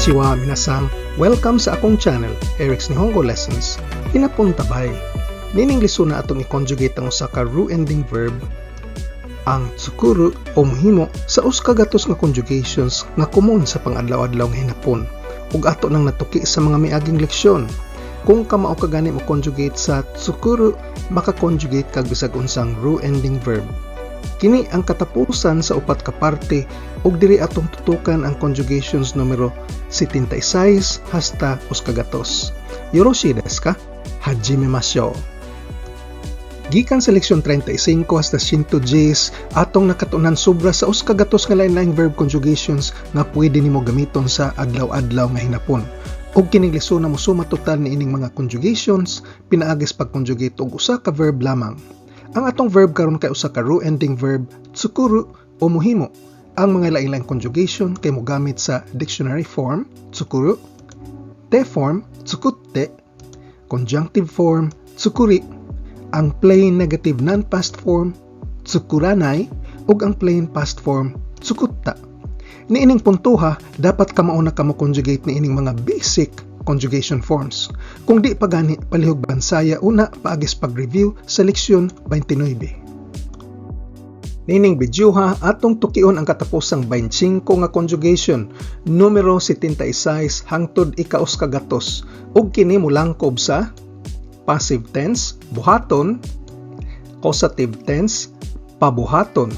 Konnichiwa, minasan. Welcome sa akong channel, Eric's Nihongo Lessons. Hinapon ta bay. Niining lesson atong i-conjugate ang usa ka ru ending verb, ang tsukuru o muhimo, sa 100 nga conjugations nga komon sa pang-adlaw-adlaw nga hinapon ug ato nang natuki sa mga miaging leksyon. Kung kamao ka gani mo conjugate sa tsukuru, maka-conjugate kag bisag unsang ru ending verb. Kini ang katapusan sa upat ka parte ug diri atong tutukan ang conjugations numero 76 hasta 100. Yoroshii desu ka? Hajimemashou. Gikan sa leksyon 35 hasta 110, atong nakatunan sobra sa 100 nga lain-laing verb conjugations nga pwede nimo gamiton sa adlaw-adlaw nga hinapon. Ug kining lesson na mosuma total niining mga conjugations pinaagi sa pag-conjugate og usa ka verb lamang. Ang atong verb karon kay usa ka ru ending verb, tsukuru o muhimo. Ang mga lain-laing conjugation kay mogamit sa dictionary form, tsukuru, te form, tsukutte, conjunctive form, tsukuri, ang plain negative non-past form, tsukuranai, ug ang plain past form, tsukutta. Niining puntuha, dapat kamao na ka mo conjugate niining mga basic conjugation forms. Kung di pa gani, palihog bansaya una paagi sa pag-review sa leksyon 29. Niining videoha, atong tukion ang katapusang 25 nga conjugation, numero 76 hangtod ika-100, ug kini molangkob sa passive tense, buhaton, causative tense, pabuhaton.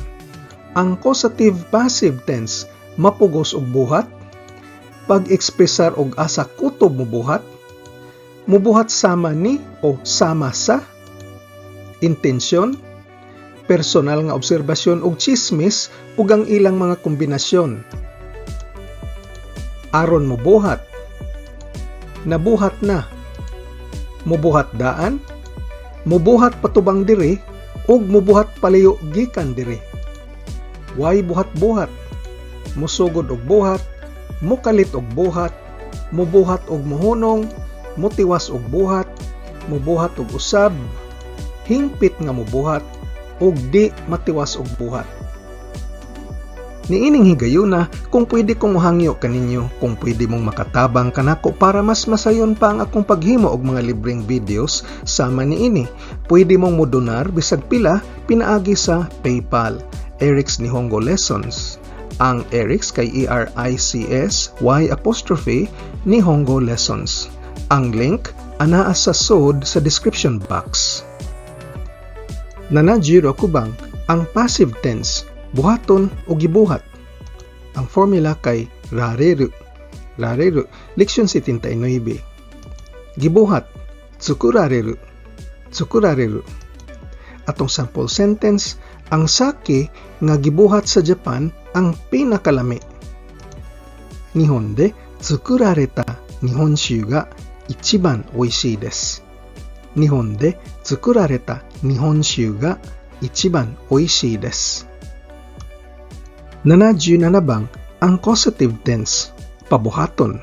Ang causative passive tense, mapugos og buhat, pag-ekspresar og asa kutob mobuhat, mubuhat sama ni o sama sa, intensyon, personal nga obserbasyon ug chismis ug ang ilang mga kombinasyon. Aron mobuhat, nabuhat na, mubuhat daan, mubuhat patubang diri, ug mubuhat palayo gikan diri. Way buhat-buhat, musugod og buhat, mukalit og buhat, mubuhat og muhunong, mutiwas og buhat, mubuhat og usab, hingpit nga mubuhat, ug di matiwas og buhat. Niining higayuna, kung pwede kong mohangyo kaninyo, kung pwede mong makatabang kanako para mas masayon pa ang akong paghimo og mga libreng videos sama niini. Pwede mong modonar bisag pila pinaagi sa PayPal, Eric's Nihongo Lessons. Ang Eric's kay Erics Y apostrophe Nihongo Lessons. Ang link anaa sa sod sa description box. 76番, ang passive tense, buhaton o gibuhat. Ang formula kay rareru. Rareru, leksyon 79. Gibuhat, tsukurareru. Tsukurareru. Atong sample sentence, ang sake nga gibuhat sa Japan ang pinakalami. 日本で作られた日本酒が一番美味しいです。日本で作られた日本酒が一番美味しいです。77番, ang causative tense, pabuhaton.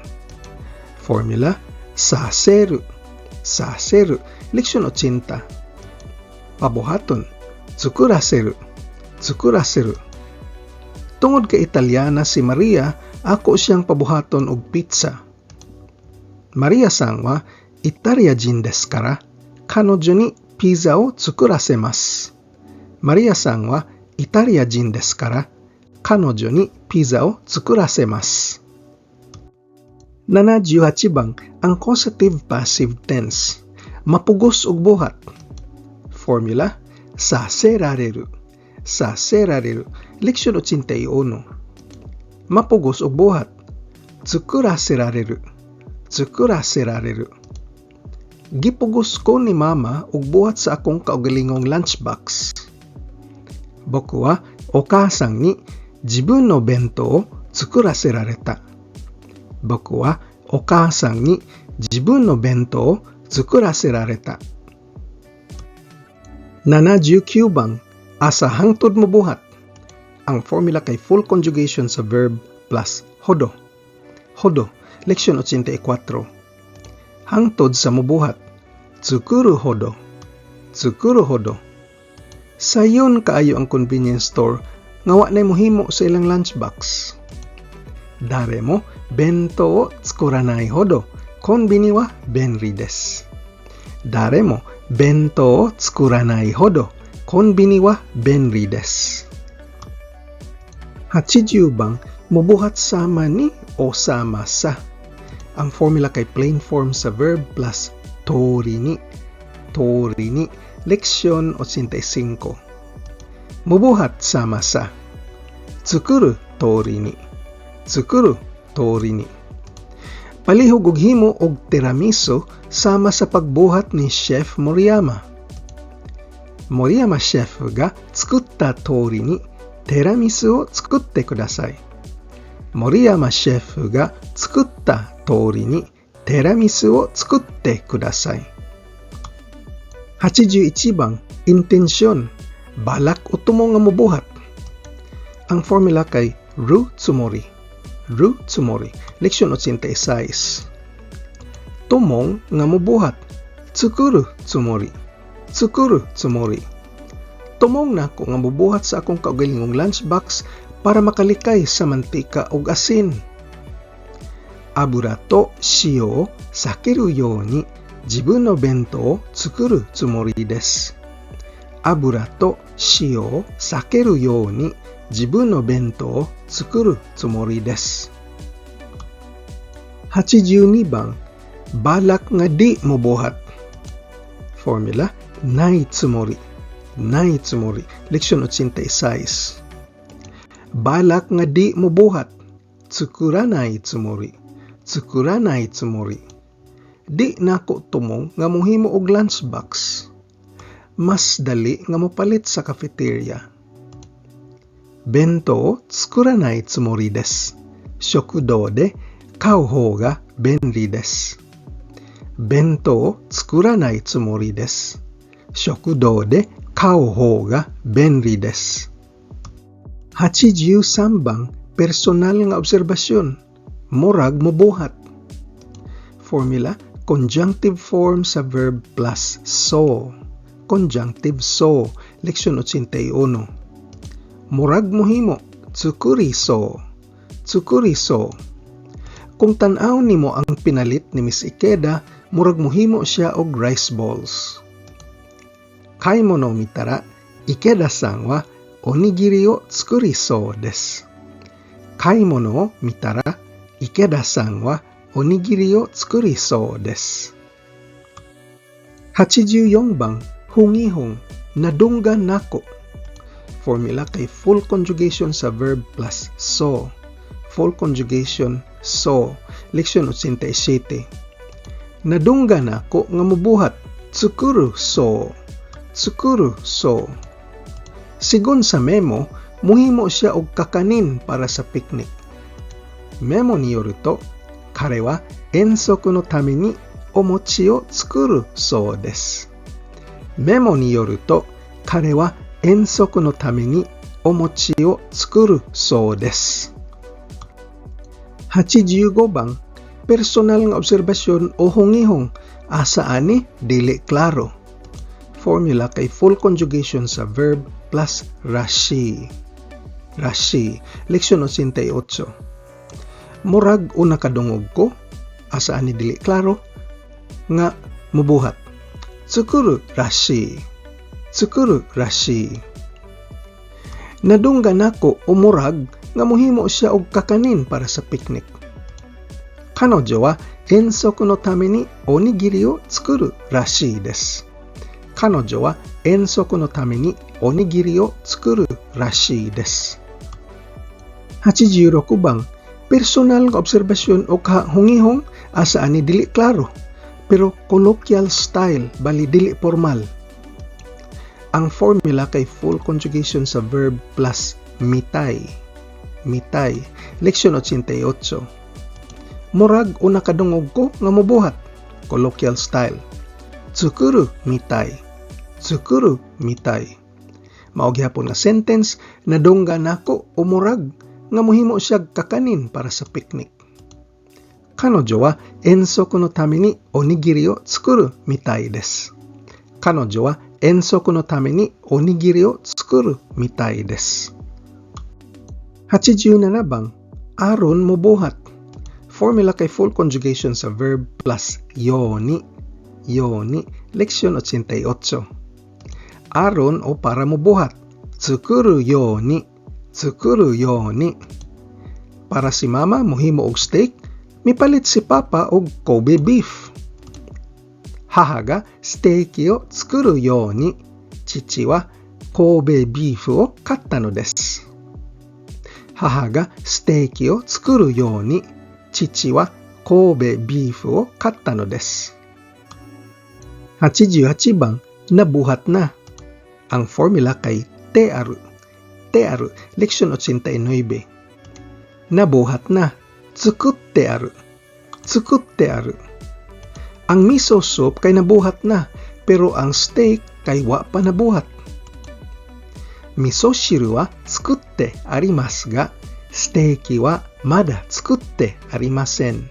Formula, させる, させる, leksyon 80. Pabuhaton, 作らせる, 作らせる. Tungod kay Italiana si Maria, ako siyang pabuhaton og pizza. マリアさんはイタリア人ですから、彼女にピザを作らせます。マリアさんはイタリア人ですから、彼女にピザを作らせます。78番, ang causative passive tense. Mapugos og buhat. Formula, させられる. させられる. Leksyon 81. Mapugos og buhat. 作らせられる. 作らせられる. Gipugos ko ni Mama og buhat sa akong kaugalingong lunchbox. 僕はお母さんに自分の弁当を作らせられた。僕はお母さんに自分の弁当を作らせられた。79番, asa hangtod mobuhat. Ang formula kay full conjugation sa verb plus ほど. ほど, leksyon 84. Hangtod sa mobuhat. 作るほど. 作るほど. Sayon kaayo ang convenience store nga wa nay mohimo sa ilang lunchbox. 誰も弁当を作らないほどコンビニは便利です。誰も弁当を作らないほどコンビニは便利です。80 bang, mubuhat sama ni o sama sa. Ang formula kay plain form sa verb plus 通りに. 通りに. Leksyon 85. Mubuhat sama sa. 作る通りに. 作る通りに. Palihog og himo og tiramisu sama sa pagbuhat ni Chef Moriyama. 森山シェフが作った通りにティラミスを作ってください。森山シェフが作った通りにティラミスを作ってください。81 bang, intensyon. Balak o tumong nga mubuhat. Ang formula kay るつもり. るつもり. Leksyon 86. Tumong nga mubuhat. 作るつもり. 作るつもり. Tumong nako nga mubuhat sa akong kaugalingong lunchbox para makalikay sa mantika ug asin. 油と塩を避けるように自分の弁当を作るつもりです。油と塩を避けるように自分の弁当を作るつもりです。82 bang, balak nga di mobuhat. Formula, ないつもり. ないつもり. Leksyon 86. Balak nga di mobuhat. 作らないつもり. 作らないつもり. Di nako tumong nga mohimo og lunchbox. Mas dali nga mopalit sa cafeteria. 弁当を作らないつもりです。食堂で買う方が便利です。弁当を作らないつもりです。食堂で買う方が便利です。83 bang, personal nga obserbasyon. Murag mobuhat. Formula, conjunctive form sa verb plus そう. Conjunctive そう. Leksyon 81. Murag mohimo, 作りそう. 作りそう. Kung tan-aw nimo ang pinalit ni Miss Ikeda, murag mohimo siya og rice balls. 買い物を見たら、池田さんはおにぎりを作りそうです。買い物を見たら、池田さんはおにぎりを作りそうです。84 bang, hungihong, nadunggan nako. Formula kay full conjugation sa verb plus そう. Full conjugation そう. Leksyon 87. Nadunggan nako nga mubuhat. 作るそう. 作るそう. Sigon sa memo, muhimo siya og kakanin para sa picnic. メモによると、彼は遠足のためにお餅を作るそうです。メモによると、彼は遠足のためにお餅を作るそうです。85 bang, personal nga obserbasyon o hungihong, asa ani dili klaro. Formula kay full conjugation sa verb plus らしい. らしい. Leksyon 88. Murag o nakadungog ko, asa ani dili klaro, nga mubuhat. 作るらしい. 作るらしい. Nadunggan nako o murag nga mohimo siya og kakanin para sa picnic. 彼女は遠足のためにおにぎりを作るらしいです。彼女は遠足のためにおにぎりを作るらしいです。86 bang, personal nga obserbasyon o kahungihong, asa ani dili klaro, pero colloquial style, bali dili formal. Ang formula kay full conjugation sa verb plus みたい. みたい. Leksyon 88. Murag o nakadungog ko nga mobuhat. Colloquial style. 作るみたい. 作るみたい. Mao gihapon nga sentence, nadunggan nako o murag nga mohimo siya kakanin para sa picnic. 彼女は遠足のためにおにぎりを作るみたいです。彼女は遠足のためにおにぎりを作るみたいです。87 bang, Aron mobuhat. Formula kay full conjugation sa verb plus ように. ように. Leksyon 88. Aron o para mobuhat. 作るように. 作るように. Para si Mama mohimo og steak, mipalit si Papa og Kobe beef. 母がステーキを作るように、父は神戸ビーフを買ったのです。母がステーキを作るように、父は神戸ビーフを買ったのです。88番、nabuhat na. Ang formula kay てある. てある, leksyon 89. Nabuhat na. 作ってある. 作ってある. Ang miso soup kay nabuhat na, pero ang steak kay wa pa nabuhat. 味噌汁は作ってありますが、ステーキはまだ作ってありません。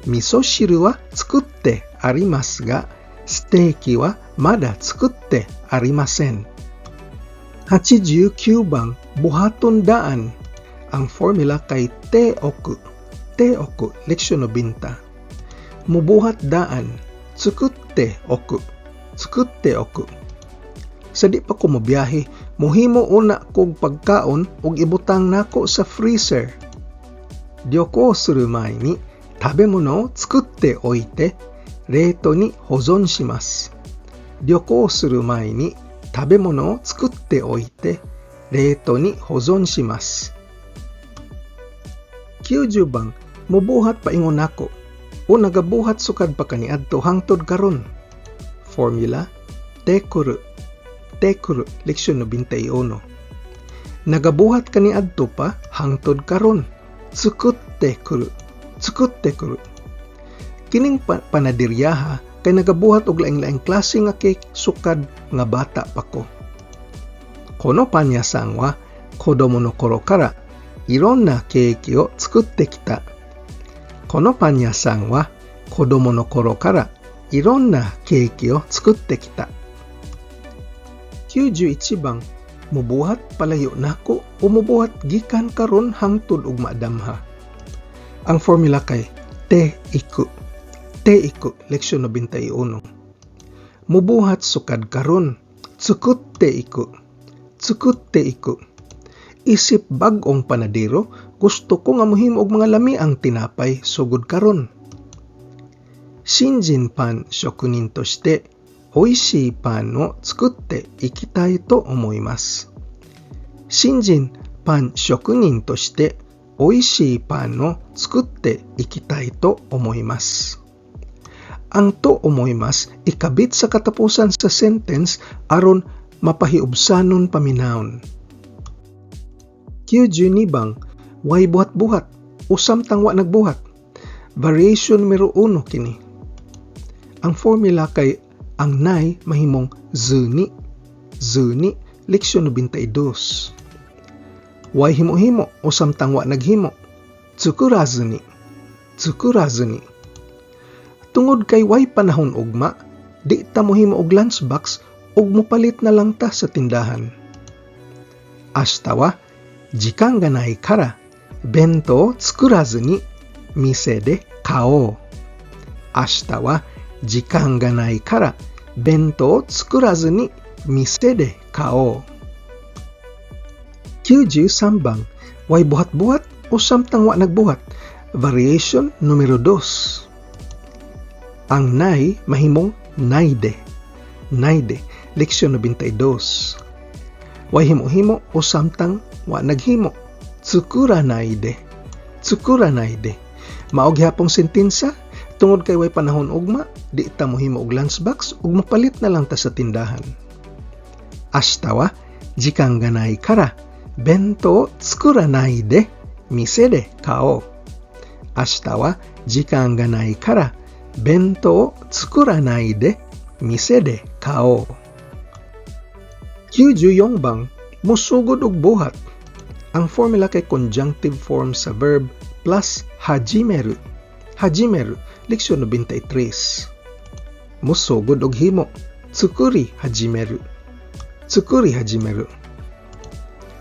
味噌汁は作ってありますが、ステーキはまだ作ってありません。89番、buhaton daan. Ang formula kay ておく. ておく, leksyon 90. Mubuhat daan. 作っておく. 作っておく. Sa di pa ko mobiyahe, muhimo una kog pagkaon ug ibutang nako sa freezer. 旅行する前に、食べ物を作っておいて、冷凍に保存します。旅行する前に、食べ物を作っておいて、冷凍に保存します。90番、mubuhat paingon nako o nagabuhat sukad pa kaniadto hangtod karon. Formula, てくる. てくる, leksyon 91. Nagabuhat kaniadto pa hangtod karon. 作ってくる. 作ってくる. Kining panaderyaha kay nagabuhat og laing-laing klase nga cake sukad nga bata pa ko. このパン屋さんは、子供の頃からいろんなケーキを作ってきた。このパン屋さんは、子供の頃からいろんなケーキを作ってきた。91番、mubuhat palayo nako o mubuhat gikan karon hangtod ug maadamha. Ang formula kay ていく. ていく, leksyon 91. Mubuhat sukad karon. 作っていく. 作っていく. Isip bag-ong panadero, gusto ko nga mohimo og mga lamiang tinapay sugod karon. 新人パン職人として、美味しいパンを作っていきたいと思います。新人パン職人として、美味しいパンを作っていきたいと思います。Ang と思います ikabit sa katapusan sa sentence aron mapahiubsanon paminawon. 92番, way buhat-buhat o samtang wa nagbuhat. Variation numero 1 kini. Ang formula kay ang ない mahimong ずに. ずに, leksyon 92. Way himo-himo o samtang wa naghimo. 作らずに. 作らずに. Tungod kay way panahon ugma, di ta mohimo og lunchbox ug mopalit na lang ta sa tindahan. 明日は時間がないから、弁当を作らずに店で買おう。明日は時間がないから、弁当を作らずに店で買おう。93番, way buhat-buhat o samtang wa nagbuhat. Variation numero 2. Ang ない mahimong ないで. ないで, leksyon 92. Way himo-himo o samtang wa naghimo. 作らないで. 作らないで. Mao gihapong sentensya, tungod kay way panahon ugma, di ta mohimo og lunchbox ug mopalit na lang ta sa tindahan. 明日は時間がないから、弁当を作らないで店で買おう。明日は時間がないから、弁当を作らないで店で買おう。94番, musugod og buhat. Ang formula kay conjunctive form sa verb plus 始める. 始める, leksyon 93. Musugod og himo. 作り始める. 作り始める.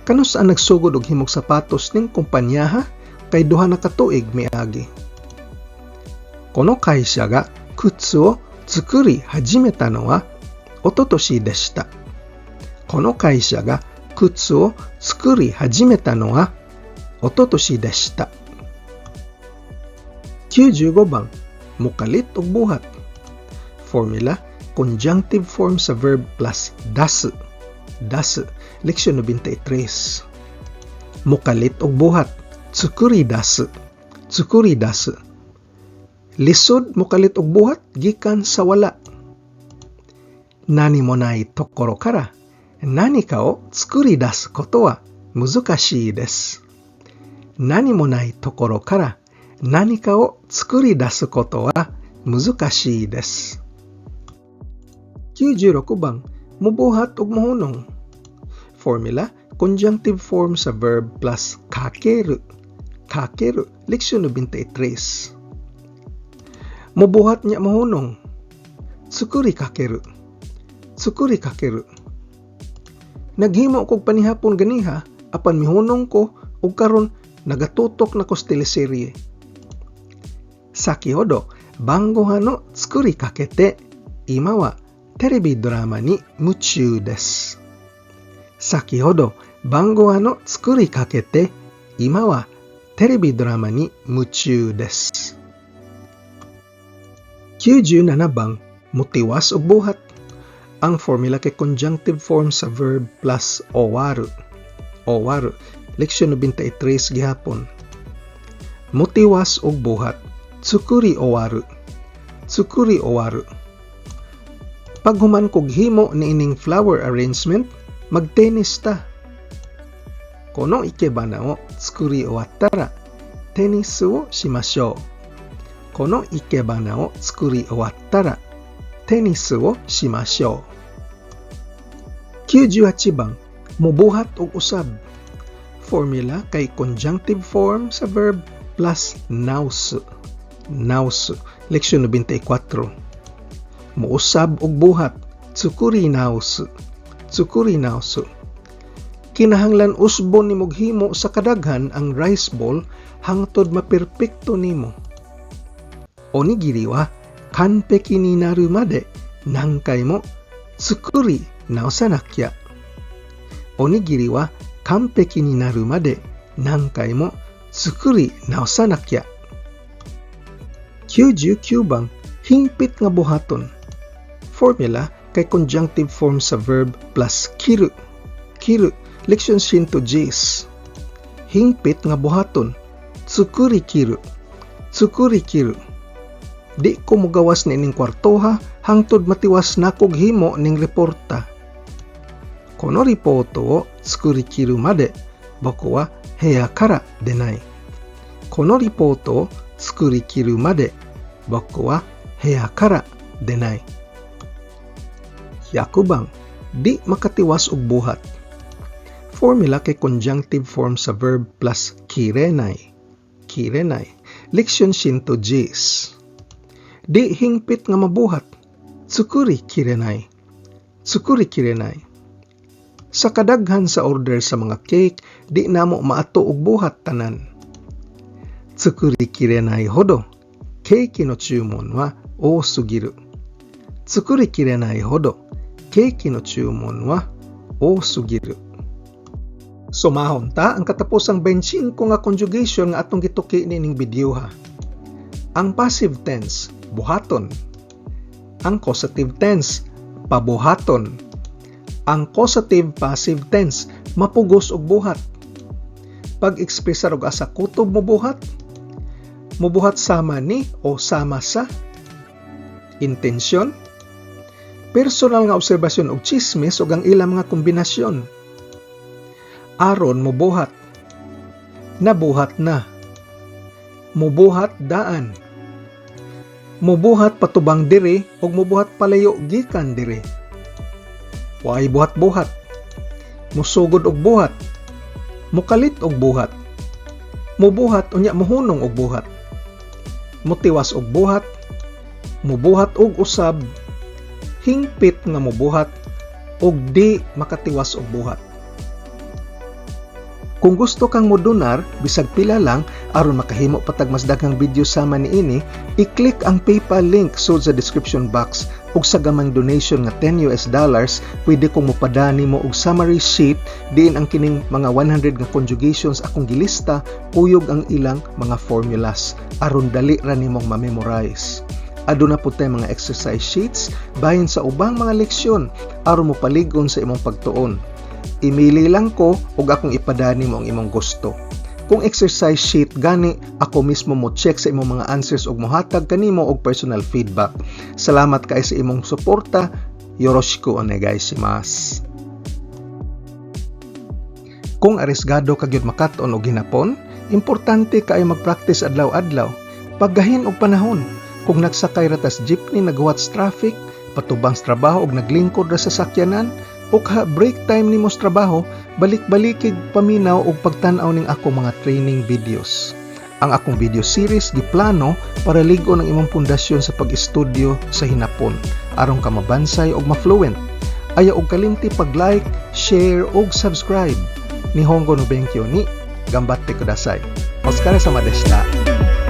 Kanus-a nagsugod og himog sapatos ning kumpanyaha? Kay duha na ka tuig miagi. この会社が靴を作り始めたのは一昨年でした。この会社が靴を作り始めたのは一昨年でした。95 番 Mukalit og buhat. Formula, conjunctive form sa verb plus 出す. 出す. Leksyon 93. Mukalit og buhat. 作り出す. 作り出す. Lisod mukalit og buhat gikan sa wala. 何もないところから何かを作り出すことは難しいです。何もないところから何かを作り出すことは難しいです。96 番 Mubuhat og muhunong. Formula, conjunctive form sa verb plus かける. かける. Leksyon 93. Mubuhat nya muhunong. 作りかける. 作りかける. Naghimo kog panihapon ganiha apan mihunong ko ug karon nagatutok na ko sa teleserye. 先ほど晩ご飯の作りかけて今はテレビドラマに夢中です。先ほど晩ご飯の作りかけて今はテレビドラマに夢中です。97 番 Mutiwas og buhat. Ang formula kay conjunctive form sa verb plus 終わる. 終わる. Leksyon 93 gihapon. Mutiwas og buhat. 作り終わる. 作り終わる. Paghuman kog himo niining flower arrangement, magtennis ta. この生け花を作り終わったらテニスをしましょう。この生け花を作り終わったらテニスをしましょう。98番 Mubuhat og usab. Formula kay conjunctive form sa verb plus 直す. 直す. Leksyon 94. Muusab og buhat. 作り直す. 作り直す. Kinahanglan usbon nimog himo sa kadaghan ang rice ball hangtod maperpekto nimo. おにぎりは完璧になるまで何回も作り直さなきゃ。おにぎりは完璧になるまで何回も作り直さなきゃ。99番 Hingpit nga buhaton. Formula kay conjunctive form sa verb plus 切る. 切る. Leksyon 110. Hingpit nga buhaton. 作り切る. 作り切る. Di ko mogawas niining kwartoha hangtod matiwas nakog himo ning reporta. このリポートを作り切るまで僕は部屋から出ない。このリポートを作り切るまで僕は部屋から出ない。100番 Di makatiwas og buhat. Formula kay conjunctive form sa verb plus 切れない. 切れない. Leksyon 110. Di hingpit nga mabuhat. 作りきれない. 作りきれない. Sa kadaghan sa order sa mga cake, di namo maato og buhat tanan. 作りきれないほどケーキの注文は多すぎる。作りきれないほどケーキの注文は多すぎる。Sumahon ta ang katapusang 25 nga conjugation nga atong gituki niining video ha. Ang passive tense, buhaton. Ang causative tense, pabuhaton. Ang causative passive tense, mapugos og buhat. Pag-ekspresar og asa kutob mobuhat, mobuhat sama ni o sama sa, intensyon, personal nga obserbasyon og chismis ug ang ilang mga kombinasyon. Aron mobuhat, nabuhat na, mobuhat daan, mobuhat patubang diri ug mobuhat palayo gikan diri. Waay buhat-buhat, musugod og buhat, mukalit og buhat, mubuhat unya muhunong og buhat, mutiwas og buhat, mubuhat og usab, hingpit nga mobuhat ug di makatiwas og buhat. Kung gusto kang modonar, bisag pila lang, Aron makahimo pa tag mas daghang video sama niini, i-click ang PayPal link sud sa description box ug sa gamayng donation nga US$10, pwede kong mopada nimo og summary sheet diin ang kining mga 100 nga conjugations akong gilista kuyog ang ilang mga formulas aron dali ra nimong ma-memorize. Aduna pud tay mga exercise sheets bahin sa ubang mga leksyon aron mopalig-on sa imong pagtuon. Imili lang ko ug akong ipada nimo ang imong gusto. Kung exercise sheet gani, ako mismo mo check sa imong mga answers ug mohatag kanimo og personal feedback. Salamat kay sa imong suporta. よろしくお願いします. Kung arisgado ka gyud makat-on og hinapon, importante kaayo mag-practice adlaw-adlaw. Paggahin og panahon. Kung nagsakay ra tas jeepney naghuwat sa traffic, patubang sa trabaho og naglingkod ra sa sakyanan, o ka break time nimo sa trabaho, balik-balikig paminaw og pagtan-aw ning akong mga training videos. Ang akong video series giplano para lig-on ang imong pundasyon sa pag-estudyo sa hinapon aron ka mabansay og ma-fluent. Ayaw og kalimti pag-like, share ug subscribe. 日本語の勉強に頑張ってください. お疲れ様でした.